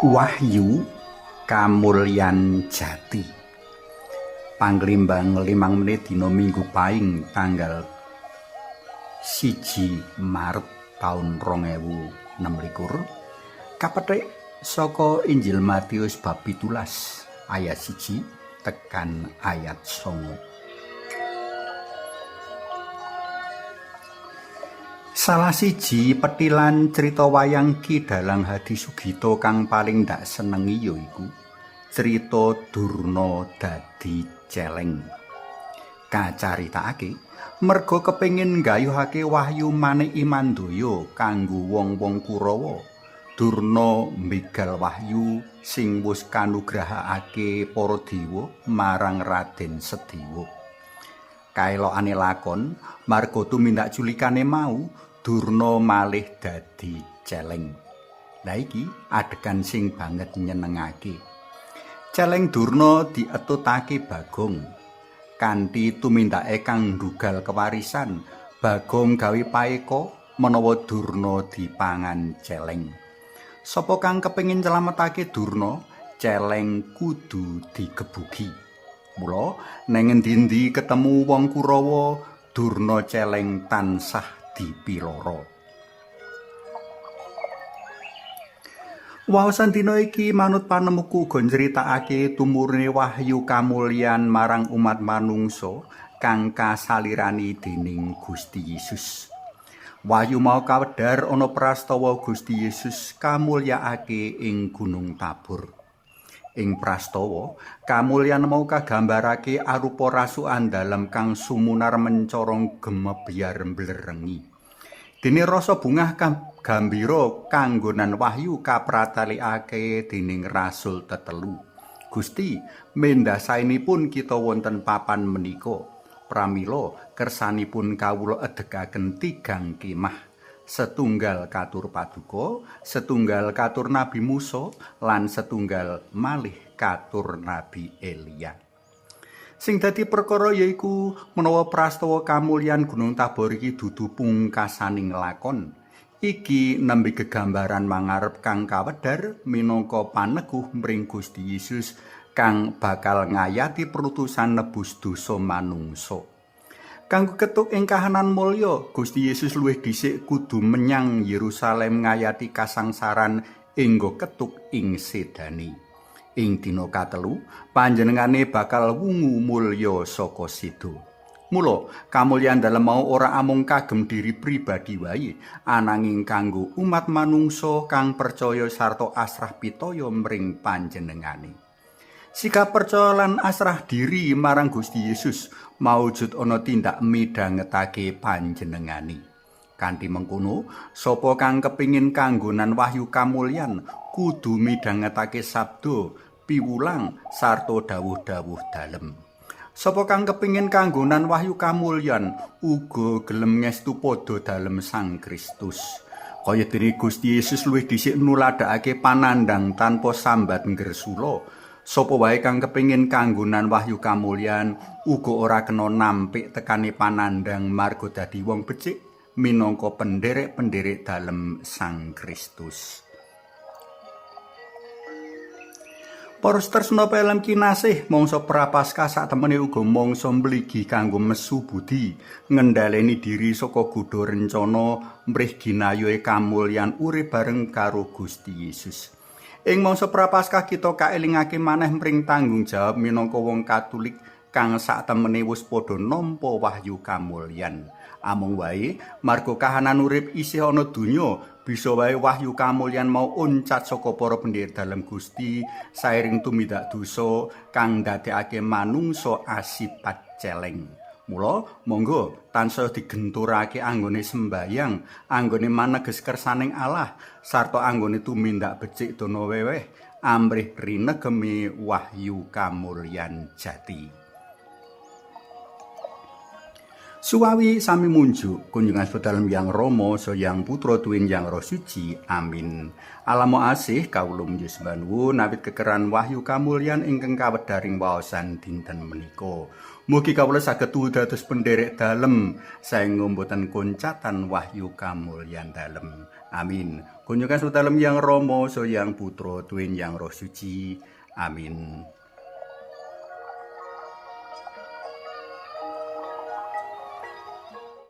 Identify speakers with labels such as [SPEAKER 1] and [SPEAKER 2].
[SPEAKER 1] Wahyu Kamulyan Jati. Panglimbang 5 menit dina Minggu Paing tanggal 1 Maret taun 2026 kapethik saka Injil Matius bab 17 ayat 1 tekan ayat 9. Salah siji petilan crita wayang Ki Dalang Hadi Sugito kang paling ndak senengi yaiku crita Durna dadi celeng. Kacaritakake merga kepengin nggayuhake wahyu manik Imandaya kanggo wong-wong Kurawa. Durna mbegal wahyu sing wis kanugrahake para dewa marang Raden Sedewa. Kaelokane lakon marga tumindak culikane mau Durna malih dadi celeng. Lah iki adegan sing banget nyenengake. Celeng Durna dietutake Bagong. Kanthi tumindake kang ndugal kewarisan, Bagong gawe paeka menawa Durna dipangan celeng. Sapa kang kepengin nyelametake Durna, celeng kudu digebugi. Mula neng endi-endi ketemu wong Kurawa, Durna celeng tansah dipiloro. Waosan dina iki manut panemuku uga nyritakake tumurune wahyu kamulyan marang umat manungsa kang kasalirani dening Gusti Yesus. Wahyu mau kawedhar ana prastawa Gusti Yesus kamulyakake ing Gunung Tabor. Ing prastawa, kamulyan mau kagambarake arupa rasukan dalem kang sumunar mencorong gemebyar mblerengi. Dene rasa bungah gambira kanggonan wahyu kapratelikake dening rasul tetelu. Gusti, mendasaenipun kita wonten papan menika. Pramila kersanipun kawula edegaken tigang kemah. Setunggal katur paduka, setunggal katur Nabi Musa, lan setunggal malih katur Nabi Elia. Sing dadi perkara yaiku menawa prastawa kamulyan Gunung Tabor iki dudu pungkasaning lakon. Iki nembe gegambaran mangarep kang kawedhar minangka paneguh mring Gusti Yesus kang bakal ngayati perutusan nebus dosa manungsa. Kanggo ketuk ing kahanan mulya, Gusti Yesus luwih dhisik kudu menyang Yerusalem ngayati kasangsaran enggo ketuk ing sedane. Ing dina katelu, panjenengane bakal wungu mulya saka seda. Mula, kamulyan dalem mau ora amung kagem diri pribadi wae, ananging kanggo umat manungsa kang percaya sarta asrah pitaya mring panjenengane. Sikap percaya lan asrah diri marang Gusti Yesus maujud ana tindak midhangetake panjenengane. Kanthi mengkono, sapa kang kepingin kanggonan wahyu kamulyan kudu midhangetake sabda, piwulang sarta dawuh-dawuh dalem. Sapa kang kepingin kanggonan wahyu kamulyan uga gelem ngestu padha dalem Sang Kristus. Kaya dene Gusti Yesus luwih dhisik nuladhakake panandhang tanpa sambat nggersula. Sapa wae kang kepingin kanggonan wahyu kamulyan uga ora kena nampik tekane panandhang marga dadi wong becik minangka penderek-penderek dalem Sang Kristus. Para tresna pelem kinasih, mangsa Prapaskah satemene uga mangsa mligi kanggo mesu budi, ngendhaleni diri saka godha rencana mrih ginayuhe kamulyan urip bareng karo Gusti Yesus. Ing mangsa Prapaskah kita kaelingake maneh mring tanggung jawab minangka wong Katolik kang satemene wis padha nampa wahyu kamulyan. Amung wae marga kahanan urip isih ana donya, bisa wae wahyu kamulyan mau oncat saka para pendherek dalem Gusti sairing tumindak dosa kang ndadekake manungsa asipat celeng. Mula monggo tansaya digenturake anggone sembayang, anggone maneges kersaning Allah, sarta anggone tumindak becik dana weweh amrih rinegemi wahyu kamulyan jati. Suwawi sami munjuk kunjungan dalem Yang Rama, Yang Putra tuwin Yang Roh Suci. Amin. Alamo asih kawula munjuk sembah nuwun awit kekeran wahyu kamulyan ingkang kawedharing waosan dinten menika. Mugi kawula saged tuhu dados penderek dalem saengga mboten koncatan wahyu kamulyan dalem. Amin. Kunjungan dalem yang Rama, Yang Putra, Tuwin Yang Roh Suci. Amin.